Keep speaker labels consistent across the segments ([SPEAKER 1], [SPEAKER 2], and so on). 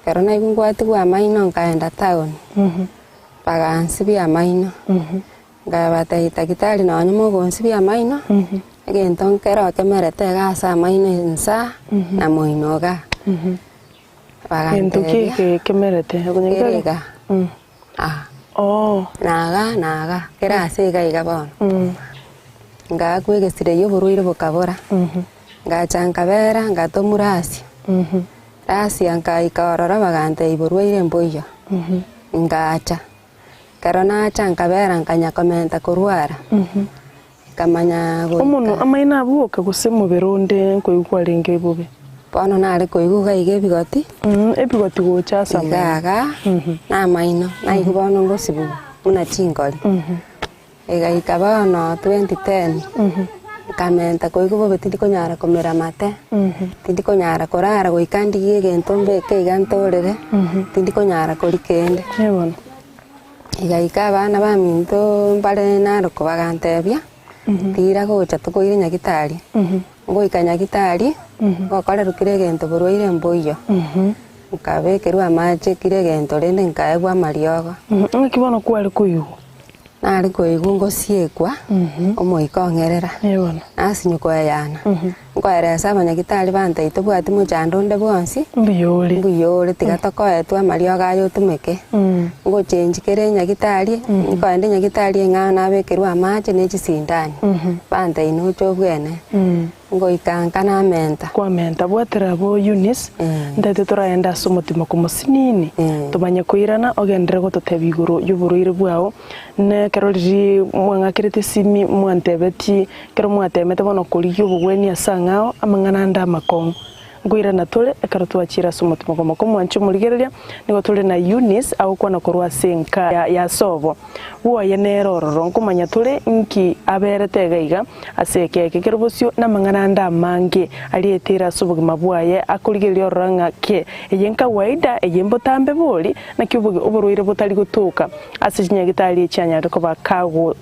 [SPEAKER 1] Ekero naigwa ngwatigwa amaino nkaenda town, bagansibia amaino, nkabatebia daktari nonye mogonsibia amaino, egento nkero kemerete iga ase amaino insaa na moino igaa.
[SPEAKER 2] Gento ki
[SPEAKER 1] Bagantebia
[SPEAKER 2] eke kemerete?
[SPEAKER 1] kere igaa, aa, na igaa na igaa, kere ase iga iga bono. Ngaakwa egesire eyio oborwaire bokabora, ngacha nkabera ngatomwa Russia. Russia nkaika ororo bagantebia borwaire mboiyo, ngacha. Ekero nacha nkabera nkanya komenta korwara, nkamanya goika.
[SPEAKER 2] Omonwa amaino abwoka gose omobere onde nkoigwa kwarenge bobe?
[SPEAKER 1] Bono nare koigwa iga iga ebigoti.
[SPEAKER 2] Ebigoti gocha ase amaino.
[SPEAKER 1] Iga igaa, na amaino, naigwa bono ngosibigwa buna chingori. Egaika bono 2010, nkamenta koigwa bobe tindi konyara komera amate, tindi konyara korara goika ndigie egento mbeke iga ntorere, tindi konyara koria kende. Egaika abana baminto mbare Narok bagantebia, tira gocha tokoire nyagitari, ngoika nyagitari, ngokorerwa kera egento borwaire mboiyo, nkabekerwa amache kera egento rende nkaegwa amariogo.
[SPEAKER 2] Ng'aki bono kware koigwa?
[SPEAKER 1] Nare koigwa ngosiekwa, omoika ong'erera, nasinywa koeyana, nkoeresa abanyagitari bantebia tobwati mochando onde bwonsi,
[SPEAKER 2] Mbuya ore.
[SPEAKER 1] mbuya ore tiga tokoetwe amariogo aya otumeke, ngochengi kere enyagitari, nkoenda enyagitari eng'ao nabekerwa amache ne chisindani, bantebia noche obwene. Ngoika nka namenta.
[SPEAKER 2] Kwamenta. Bwatera abwo Eunice, ntaete toraende ase omotima komosinini, tomanye koirana ogenderere gototebia igoro y'oborwaire bwao. Na ekero riria mwang'akerete esimi mwantebetie, ekero mwatemete bono korigia obogwenia ase ang'ao, amang'ana ande amakong'u. Nkoirana tore ekero twachire ase omotima komo. Komwancha omorigereria, nigo tore na Eunice agokwana korwa ase enka ya sobo. Bwoye nere ororo, nkomanya tore inki aberete iga iga ase ekeeke kere bosio, namang'ana ande amange arieteire ase obogima bwaye, akorigereria ororo ng'a ki eye nkawaida, eye mbotambe bori, naki oborwaire botari gotoka ase chinyagitari echi anyare koba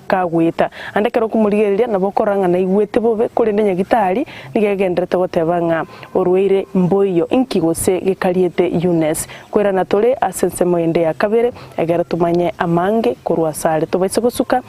[SPEAKER 2] kagoeta. Ande ekero okomorigereria nabo okorora ng'a naigwete bobe, korende nyagitari nigo egendererete goteba ng'a orwaire mboiyo, inki gose gekariete Eunice. Koirana tore ase ensemo ende ya kabere, Ekero tomanye amange korwa asare tobaise gosuka.